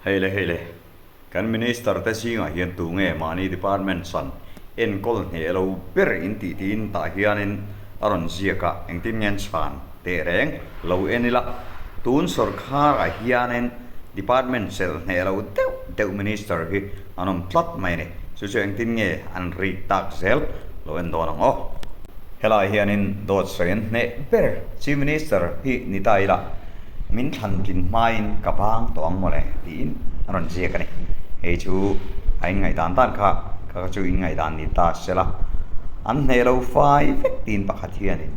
Hei le hei le, kan Minister te zingah hian tu nge mahni department san enkawl hneh lo ber in tih tiin tah hianin a rawn ziak a, engtin nge an chhan teh reng lo en ila, tun sawrkharah hianin department chelh hneh lo deuh deuh Minister hi an awm tlat mai a ni. Chu chu engtin nge an rik tak zel lo en dawn ang aw. Helai hianin dawt sawi an hneh ber Chief Minister hi ni ta ila min thlan tlin hmain ka bang tawh ang mawle tiin a rawn ziak a ni. Hei chu a inngaihdan dan kha kha kha chu inngaihdan ni ta sela an hneh lo fai vek tiin pakhat hianin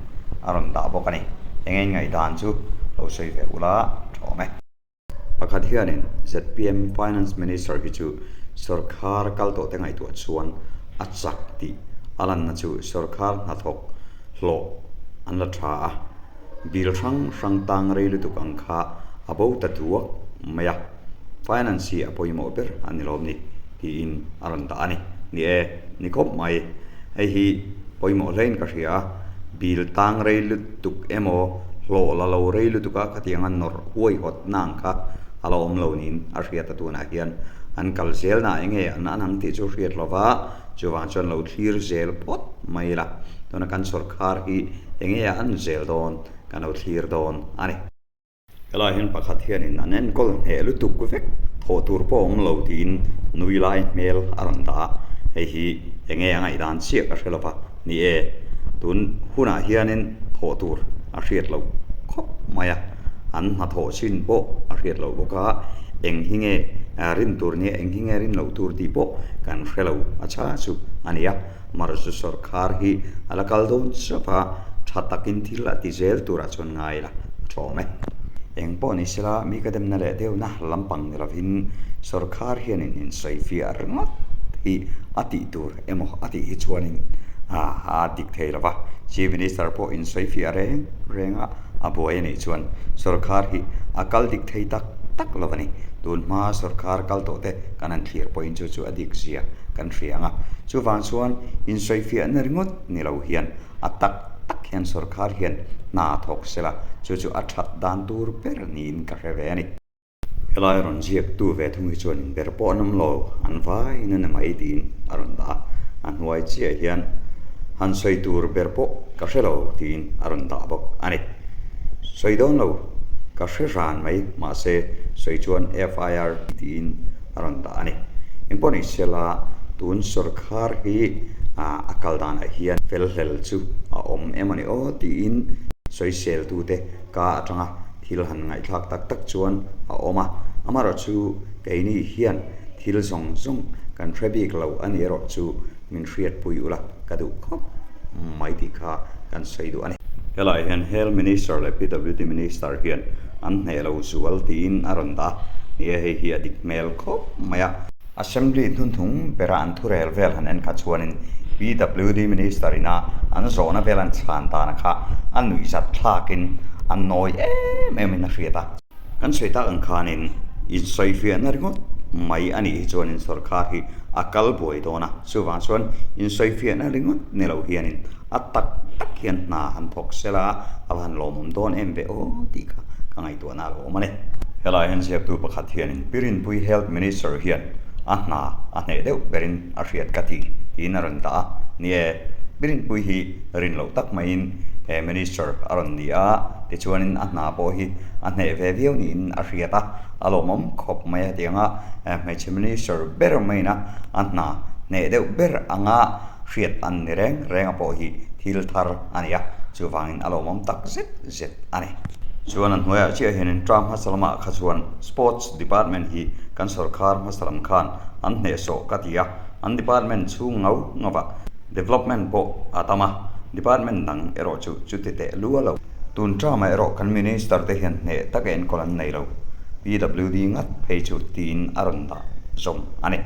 a rawn dah bawk a ni. Eng inngaihdan chu lo sawi ve ula tha awm e. Pakhat hianin zpm Finance Minister hi chu sawrkhar kal tawhte ngaihtuah chuan a chak tih a lanna chu sawrkhar hnathawk hlawh an la tha a, bill hrang hrang tang rei lutuk ang kha a bo ta duak mai a, Finance hi a pawimawh ber a ni lawm ni tiin a rawn dah a ni. Ni e, ni khawp mai. Hei hi pawimawh hlein ka hria a, bill tang rei lutuk emaw hlawh la lo rei lutuk a khatiang a nawrh huaihawt na ang kha a la awm lo niin a hriat a tunah hian an kal zel na enge an an ang tih chu hriat lo va, chuvang chuan lo thlir zel phawt mai ila tuna kan sawrkhar hi enge a an zel dawn kan lo thlir dawn a ni. Helai hian pakhat hianin an enkawl hneh lutuk vek thawh tur pawh a awm lo tiin nui lai hmel a rawn dah a, hei hi enge a ngaihdan chiah ka hre lo va, ni e, tun hunah hianin thawh tur a hriat loh khawp mai a, an hnathawh chin pawh a hriat loh bawk a, eng hi nge rin tur nia eng hi nge rin loh tur tih pawh kan hre lo a chha chu a ni a. Marzu sawrkhar hi a la kal dawn chauh a, tha takin thil a ti zel turah chuan ngai la a thawm e. Eng pawh ni sela mi ka demna leh deuhna lampang ni lovin sawrkhar hianin insawifiah ringawt hi a tih tur emaw a tih hi chuanin a dik thei lo va. Chief Minister pawh insawifiah reng reng a, a buai a nih chuan sawrkhar hi a kal dik thei tak tak lo a ni. Tun hma sawrkhar kal tawh te kan han thlir pawhin chu chu a dik zia kan hria ang a. Chuvang chuan insawifiahna ringawt ni lo hian a tak tak hian sawrkhar hian hna thawk sela chu chu a that dan tur ber niin ka hre ve a ni. Helai rawn ziaktu ve thung hi chuan inber pawh an awm lo, an vaiin a ni mai tiin a rawn dah a, a hnuai chiah hian han sawi tur ber pawh ka hre lo tiin a rawn dah bawk a ni. Sawi dawn lo, ka hre hran mai, mahse sawi chuan FIR tiin a rawn dah a ni. Engpawh ni sela tun sawrkhar hi a kal danah hian fel hlel chu a awm em a ni aw tiin sawiseltute ka atanga thil han ngaihthlak tak tak chuan a awm a. Amaherawhchu keini hian thil zawng zawng kan hre bik lo a ni erawh chu min hriatpui ula ka duh khawp mai tih kha kan sawi duh a ni. Helai hian Health Minister leh PWD Minister hian an hneh lo zual tiin a rawn dah a, ni e hei hi a dik hmel khawp mai a. Assembly hnunhnung bera an thurel vel han en kha chuanin PWD Minister ina an zawhna vel an chhan dana kha a nuihzat thlakin a nawi em em in a hriat a. Kan sawi tak ang khanin insawifiahna ringawt mai a nih hi chuanin sawrkar hi a kal buai dawn a, chuvang chuan insawifiahna ringawt ni lo hianin a tak tak hian hna han thawk sela a va han lawmawm dawn em ve aw tih kha ka ngaihtuahna a lo awm a ni. Helai hian ziaktu pakhat hianin Pirinpui Health Minister hian a hna a hneh deuh berin a hriat ka ti tiin a rawn dah a, ni e, Pirinpui hi rin loh tak maiin he Minister a rawn ni a, Tichuanin a hna pawh hi a hneh ve viau niin a hriat a, a lawmawm khawp mai a tiang a, hmeichhe minister ber maina a hna hneh deuh ber anga hriat an ni reng reng a pawh hi thil thar a ni a, chuvangin a lawmawm tak zet zet a ni. Chuan a hnuaiah chiah hianin term hmasa lamah kha chuan Sports Department hi kan sawrkhar hmasa lam khan an hnehsawh ka ti a, an department chhung ngau ngauah development pawh a tam a, department dang erawh chu chuti teh lua lo. Tun term-ah erawh kan Minister te hian hneh taka enkawl an nei lo. PWD ngat phei chu tiin a rawn dah zawm a ni.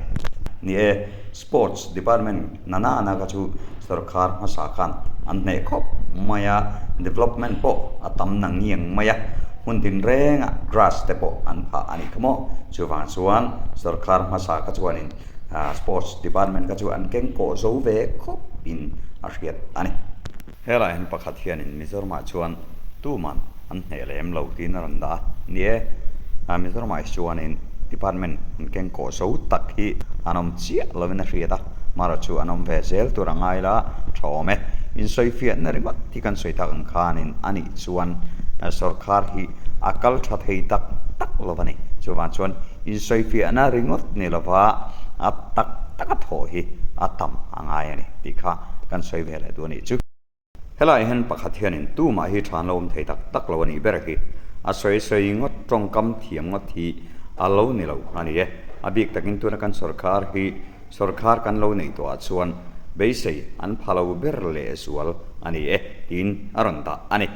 Ni e, Sports Department na na na kha chu sawrkhar hmasa khan an hneh khawp mai a, development pawh a tam na ngiang mai a, hmun tinrengah grass te pawh an phah a nih kha maw. Chuvang chuan sawrkhar hmasa kha chuanin Sports Department kha chu an keng kawh zo ve khawp in a hriat a ni. Helai hian pakhat hianin Mizoramah chuan tuman an hneh lem lo tiin a rawn dah a. Ni e, Mizoramah hi chuanin Department an keng kawh zo tak hi an awm chiah lovin a hriat a, marawh chu an awm ve zel tur a ngai la tha awm e. Insawifiahna ringawt hi kan sawi tak ang khanin a nih chuan sorkar hi a kal tha thei tak tak lo a ni. Chuvang chuan insawifiahna ringawt ni lova a tak taka thawh hi a tam a ngai a ni tih kha kan sawi ve leh duh a nih chu. Helaiah hian pakhat hianin tumah hi tha an lo awm thei tak tak lo a nih ber hi. A sawi sawi ngawt tawngkam thiam ngawt hi a lo ni lo a ni e. A bik takin tuna kan sorkar hi sorkar kan lo neih tawhah chuan beisei an pha lo ber lehzual a ni e tiin a rawn dah a ni.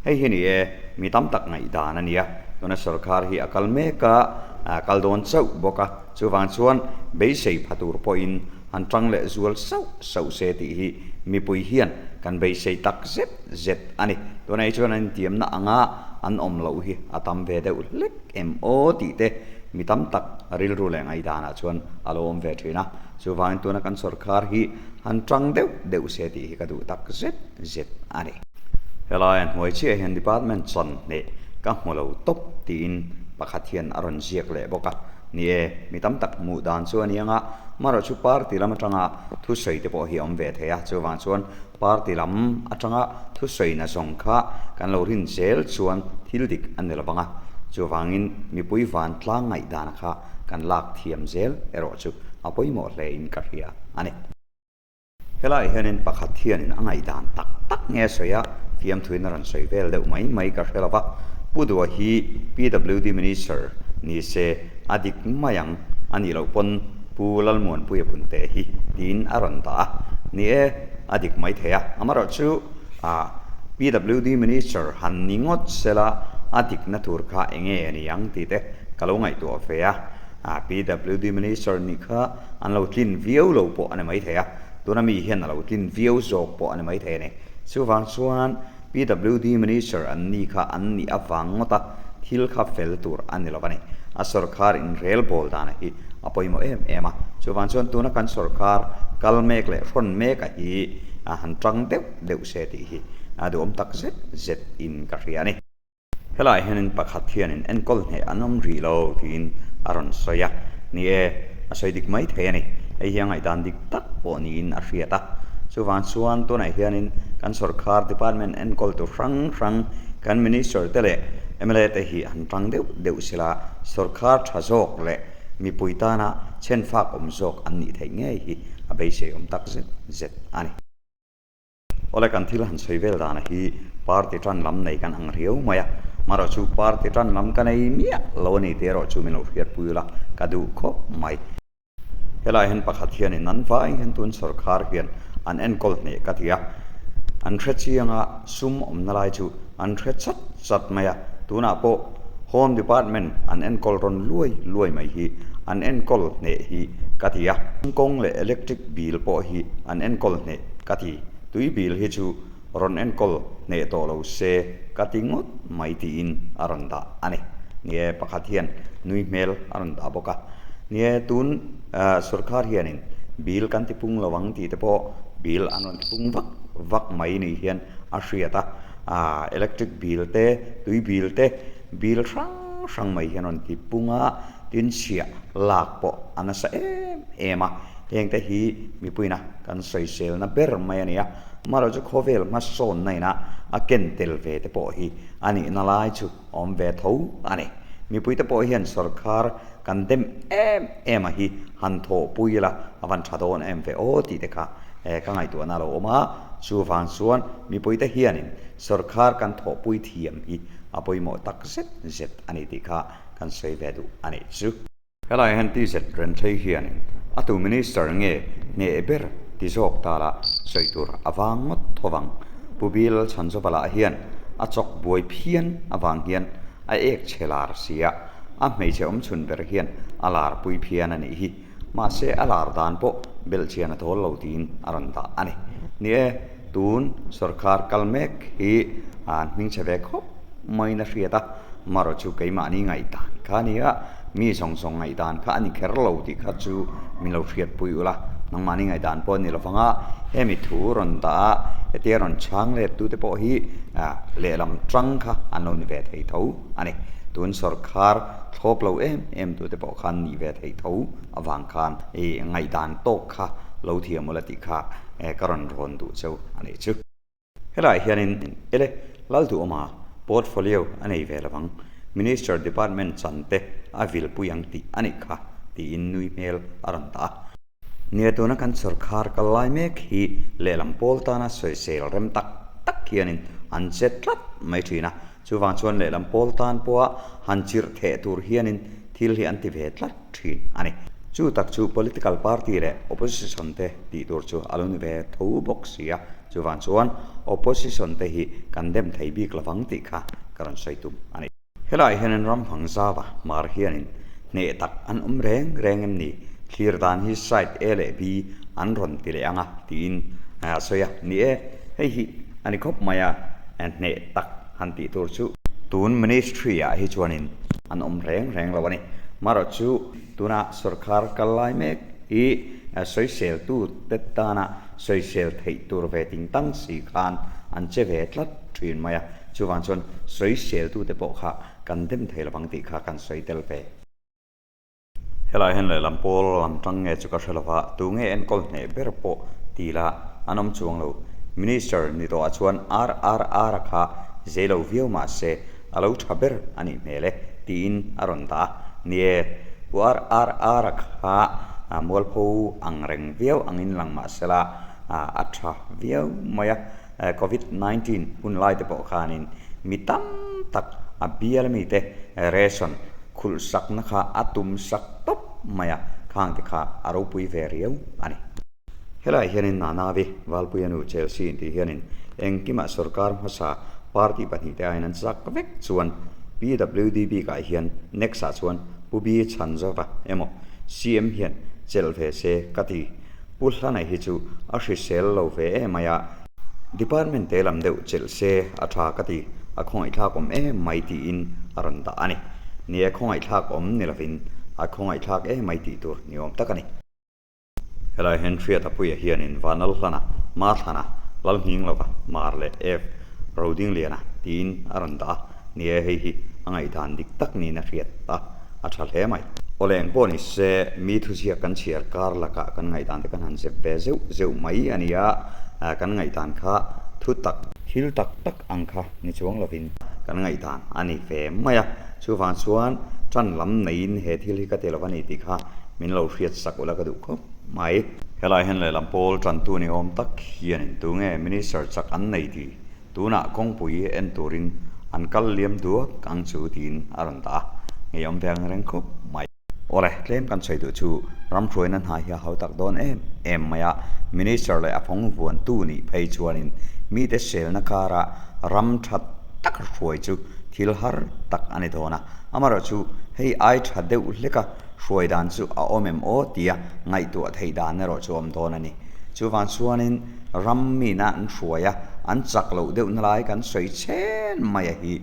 Hei hi ni e, mi tam tak ngaihdan a nia. Tuna sorkar hi a kal mek a, a kal dawn chauh bawk a. Chuvang chuan beisei pha tur pawhin Han tang leh zual sauh sauh se tih hi mipui hian kan beisei tak zet zet a ni. Tunah hi chuan an intiamna anga an awm loh hi a tam ve deuh hlek em aw tih te mi tam tak rilru leh ngaihdanah chuan a lo awm ve thin a. Chuvangin tuna kan sawrkar hi han tang deuh deuh se tih hi ka duh tak zet zet a ni. Helaia hnuai chiah hian department chan hneh ka hmu lo tawp tiin pakhat hian a rawn ziak leh bawk a. Ni e, mi tam tak hmuh dan chu a ni ang a, marawh chu party lam atanga thusawi te pawh hi a awm ve thei a, chuvang chuan party lam atanga thusawina zawng kha kan lo rin zel chuan thil dik a ni lo vang a, chuvangin mipui vantlang ngaihdana kha kan lak thiam zel erawh chu a pawimawh hle in ka hria a ni. Helaiah hianin pakhat hianin a ngaihdan tak tak nge a sawi a, fiamthuin a rawn sawi vel deuh mai mai ka hre lo va. Pu Dua hi PWD Minister ni se a dik mai ang a nih loh pawn Pu Lalmuanpuia Punte hi tiin a rawn dah a. Ni e, a dik mai thei a. Amaherawhchu PWD Minister han ni ngawt sela a dikna tur kha enge a ni ang tih te ka lo ngaihtuah ve a. PWD Minister nih kha an lo tlin viau lo pawh a ni maithei a, tuna mi hian a lo tlin viau zawk pawh a ni maithei a ni. Chuvang chuan PWD Minister an ni kha an nih avang ngawt a, thil kha fel tur a ni lo a ni. A sawrkar inrelbawl dana hi a pawimawh em em a, chuvang chuan tuna kan sawrkar kal mek leh hrawn meka hi a han tang deuh deuh se tih hi a duhawm tak zet zet in ka hria a ni. Helaiah hianin pakhat hianin enkawl hneh an awm rih lo tiin a rawn sawi a. Ni e, a sawi dik mai thei a ni. Hei hi a ngaihdan dik tak pawh niin a hriat a. Chuvang chuan tunah hianin kan sawrkar department enkawltu hrang hrang kan minister te leh mla te hi han tang deuh deuh sela sawrkar tha zawk leh mipui tana chhenfak awm zawk an nih theih ngei hi a beisei awm tak zet zet a ni. Awle kan thil han sawi vel dana hi party tan lam nei kan ang riau mai a, marawh chu party tan lam ka nei miah lo a ni tih erawh chu min lo hriatpui ula ka duh khawp mai. Helaiah hian pakhat hianin an vai hian tun sawrkhar hian an enkawl hneh ka ti a, an hre chiang a sum awmna lai chu an hre chat chat mai a, tunah pawh Home Department an enkawl rawn luai luai mai hi an enkawl hneh hi ka ti a, kawng leh electric bill pawh hi an enkawl hneh Ka ti, tui bil hi chu rawn enkawl hneh tawh lo se ka ti ngawt mai tiin a rawn dah a ni. Ni e, pakhat hian nui hmel a rawn dah bawk a. Ni e, tun sorkar hianin bil kan ti pung lo ang tih te pawh bil an rawn ti pung vak vak mai ni hian a hriat a. Electric bil te, tui bil te, bil hrang hrang mai hian rawn ti pung a, tin chhiah lak pawh a nasa em em a. Hengte hi mipuina kan sawiselna ber mai a ni a, amaherawh chu khawvel hmasawnna ina a ken tel ve te pawh hi a nihna lai chu a awm ve tho a ni. Mipuite pawh hian sawrkar kan dem em em a hi han thawhpui ila a van tha dawn em ve aw tih te kha ka ngaihtuahna a lo awm a, chuvang chuan mipuite hianin sawrkar kan thawhpui thiam hi a pawimawh tak zet zet a ni tih kha kan sawi ve duh a nih chu. Helaiah hian TZ Renthlei hianin a tu Minister nge hneh ber ti zawk ta la sawi tur a vang ngawt tho vang. Pu Bill Chhanzova lah hian a chawk buai phian avang hian a ek chhe lar si a, a hmeichhe awmchhun ber hian a lar pui phian a nih hi. Mahse a lar dan pawh belhchian a thawl lo tiin a rawn dah a ni. Ni e, tun sawrkar kal mek hi an hmingchhe ve khawp maiin a hriat a, marawh chu keimahni ngaihdan kha a ni a, mi zawng zawng ngaihdan kha a ni kher lo tih kha chu min lo hriatpui ula, nangmahni ngaihdan pawh a ni lovang a, hemi thu rawn dah a, hetia rawn chhang let tute pawh hi lehlam tang kha an lo ni ve thei tho a ni. Tun sawrkhar thlawp lo em em tute pawh khan nih ve theih tho avang khan i ngaihdan tawk kha lo thiam ula tih kha ka rawn rawn duh cheu a nih chu. Helaiah hianin ele Lalduhawma portfolio a nei ve lovang, Minister Department chan te a vilpui ang tih a nih kha tiin nui hmel a rawn dah a. Nia tuna kan sawrkhar kal lai mek hi lehlam pawl tana sawisel rem tak tak hianin an che tlat mai thin a, chuvang chuan lehlam pawl tan pawha han chirh theh tur hianin thil hi an ti ve tlat thin a ni. Chu tak chu political party leh opposition te tih tur chu a lo ni ve tho bawk si a, chuvang chuan opposition te hi kan dem thei bik lovang tih kha ka rawn sawi tum a ni. Helaiah hianin ram hmang zauva mar hianin hneh tak an awm reng reng em ni? Thlir dan hi side A leh B an rawn ti leh ang a tiin a sawi a. Ni e, hei hi a ni khawp mai a, hneh tak han tih tur chu. Tun ministry ah hi chuanin an awm reng reng lo a ni. Marawh chu tuna sorkar kal lai mek hi sawiseltu te tana sawisel theih tur ve ting tang si khan an che ve tlat thin mai a. Chuvang chuan sawiseltute pawh kha kan dem thei lovang tih kha kan sawi tel ve. Helaiah hian lehlam pawl lam tang nge chu ka hre lova, tu nge enkawl hneh ber pawh ti la an awm chuang lo. Minister ni tawhah chuan RRR a kha zei lo viau mah se a lo tha ber a nih hmel e tiin a rawn dah a. Ni e, Pu RRR a kha mualpho ang reng viau angin lang mah sela a tha viau mai a. Covid 19 hun lai te pawh khanin mi tam tak a bial mite ration khulh sakna kha a tum sak tawp mai a, khang te kha a ropui ve riau a ni. Helaiah hianin Nanavi Valpuia nu Chelsea intih hianin engkimah sorkar hmasa party pahnihte aiin an chak vek chuan PWD bikah hian next ah chuan Pu B Chhanzova emaw CM hian chelh ve se ka ti. Pu Hlana hi chu a hrisel lo ve em mai a. Department te lam deuh chelh se a tha ka ti, a khawngaihthlak awm em mai tiin a rawn dah a ni. Ni e, khawngaihthlak awm ni lovin a khawngaihthlak em mai tih tur ni awm tak a ni. Helai hian Hriata Puia hianin Vanal Hlana, Mathlana, Lalnghinglova, Mar leh Ev Rodingliana tiin a rawn dah a. Ni e, hei hi a ngaihdan dik tak niin a hriat a. A tha hle mai. Awle eng pawh ni se, mi thuziak kan chhiar kar lakah kan ngaihdan te kan han zep ve zeuh zeuh mai a ni a, kan ngaihdan kha thu tak, thil tak tak ang kha ni chuang lovin kan ngaihdan a ni ve mai a, chuvang chuan tan lam neiin he thil hi ka ti lo a ni tih kha min lo hriat sak ula ka duh khawp mai. Helai hian lehlam pawl tantu ni awm tak hianin tunge Minister chak an nei tih Tunah kawngpui en turin an kal liam duak ang chu tiin a rawn dah a, ngeiawm ve ang reng khawp mai. Awle, tlem kan sawi duh chu ramhruaina hna hi a hau tak dawn em em mai a, Minister leh a fawng vuantu nih phei chuanin mite selna kara ram tha tak hruai chu thil har tak a ni dawn a, amaherawhchu hei ai tha deuh hleka hruai dan chu a awm em aw tia ngaihtuah theih dan erawh chu a awm dawn a ni. Chuvang chuanin ram mina an hruai a, an chak loh deuhna lai kan sawi chhen mai a hi.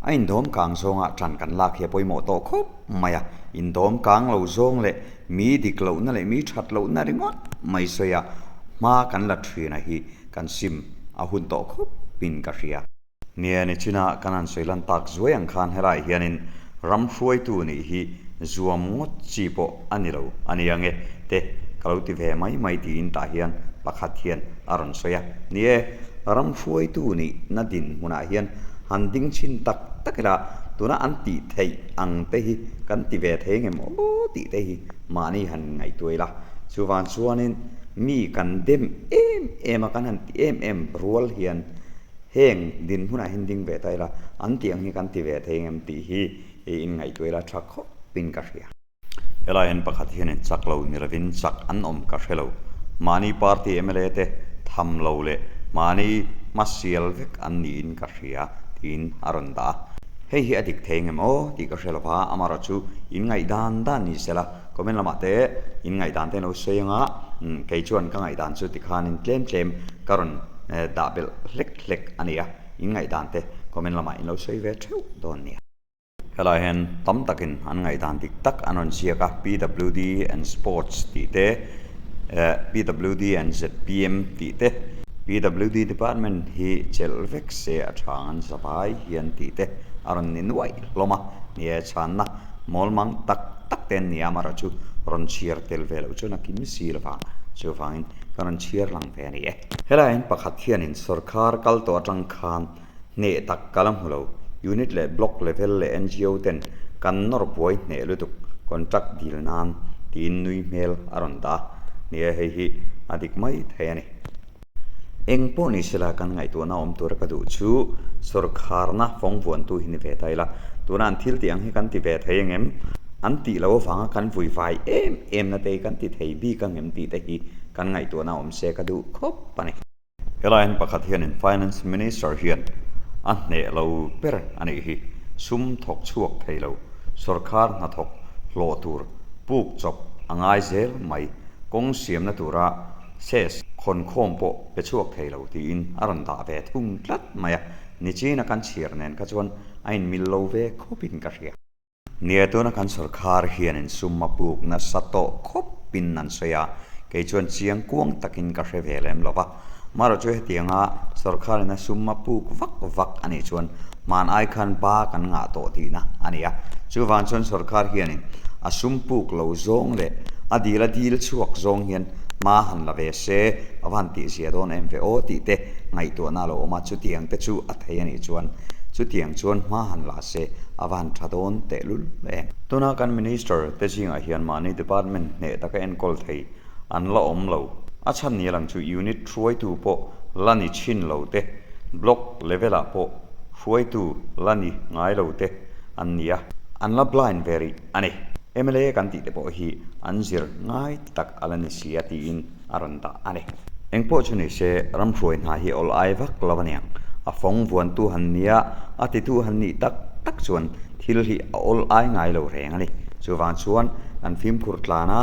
A indawm kang zawngah tan kan lak hi a pawimawh tawh khawp mai a, indawm kang lo zawng leh mi dik lohna leh mi that lohna ringawt mai sawi a hma kan la thin a hi kan sim a hun tawh khawpin ka hria. Nia ni chinah kan han sawi lan tak zuai ang khan helaiah hianin ram hruaitu nih hi zuam ngawt chi pawh a ni lo a ni ang e te ka lo ti ve mai mai tiin tah hian pakhat hian a rawn sawi a. Ni e, ram hruaitu nihna dinhmunah hian han ding chhin tak tak ila tuna an tih theih ang te hi kan ti ve thei ngem aw tih te hi mahni han ngaihtuah ila. Chuvang chuanin mi kan dem em em a kan han ti em em rual hian Heng dinhmunah hian ding ve ta ila, an tih ang hi kan ti ve thei ngem tih hi i inngaihtuah ila tha khawpin ka hria. Helai hian pakhat hianin chak lo ni lovin chak an awm ka hre lo. Mahni party mla te tham lo leh mahni hmasial vek an niin ka hria tiin a rawn dah a. Hei hi a dik thei ngem aw tih ka hre lova, amaherawhchu chu inngaihdan dan ni sela comment lamah te inngaihdan te an lo sawi anga kei chuan ka ngaihdan chu tikhanin tlem tlem ka rawn Dah belh hlek hlek a ni a, in ngaihdan te comment lamah in lo sawi ve theuh dawn nia. Helai hian tam takin an ngaihdan dik tak an rawn ziak a, PWD and Sports tih te, PWD and zpm tih te, PWD department hi chelh vek se a tha ang an zavai hian tih te a rawn ni nuaih hlawm a. Ni e, chhanna mawlmang tak tak te an ni a, amaherawhchu rawn chhiar tel ve loh chuan a kim si lo va, chuvangin ka rawn chhiar lang ve a ni e. Helaiah hian pakhat hianin sorkar kal tawh atang khan hneh tak ka la hmu lo, unit leh block level leh NGO ten kan nawr buai hneh lutuk contract dil nan tiin nui hmel a rawn dah a, ni e, hei hi a dik mai thei a ni. Eng pawh ni sela kan ngaihtuahna awm tura ka duh chu sawrkharna fawng vuantu hi ni ve ta ila, tuna an thil tih ang hi kan ti ve thei ang em? An tih loh avanga kan vui vai em em na te hi kan ti thei bik ang em tih te hi kan ngaihtuahna awm se ka duh khawp a ni. Helai hian pakhat hianin Finance Minister hian a hneh lo ber a nih hi, sum thawk chhuak thei lo, sawrkhar hnathawk hlawh tur puk chawp a ngai zel mai, kawng siamna tura Ses, khawnkhawm pawh pe chhuak thei lo tiin a rawn dah ve thung tlat mai a, nichina kan chhiar nen kha chuan a inmil lo ve khawpin ka hria. Nia, tuna kan sawrkhar hianin sum a puk nasa tawh khawpin an sawi a, kei chuan chiang kuang takin ka hre ve lem lo va. Marawh chu hetianga sawrkharin a sum a puk vak vak a nih chuan hman ai khan ba kan ngah tawh tihna a ni a. Chuvang chuan sawrkhar hianin a sum puk lo zawng leh a dil a dil chhuak zawng hian hma han la ve se a va han tihzia dawn em ve aw tih te ngaihtuahna a lo awm a, chutiang te chu a thei a nih chuan chutiang chuan hma han la se a va han tha dawn tehlul em. Tuna kan Minister te zingah hian mahni department hneh taka enkawl thei an la awm lo. A chhan ni lang chu unit hruaitu pawh la ni chhin lo te, block level ah pawh hruaitu la ni ngai lo te an ni a, an la blind ve rih a ni. Mla kan tih te pawh hi an zir ngai tak a la ni si a tiin a rawn dah a ni. Eng pawh chu ni se, ramhruai hna hi awl ai vak lo aniang. A fawng vuantu han nia, a titu han nih tak tak chuan thil hi a awl ai ngai lo reng a ni. Chuvang chuan kan fimkhur tlan a,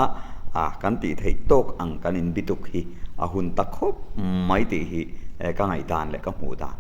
a kan tih theih tawk ang kan inbituk hi a hun ta khawp mai tih hi ka ngaihdan leh ka hmuh dan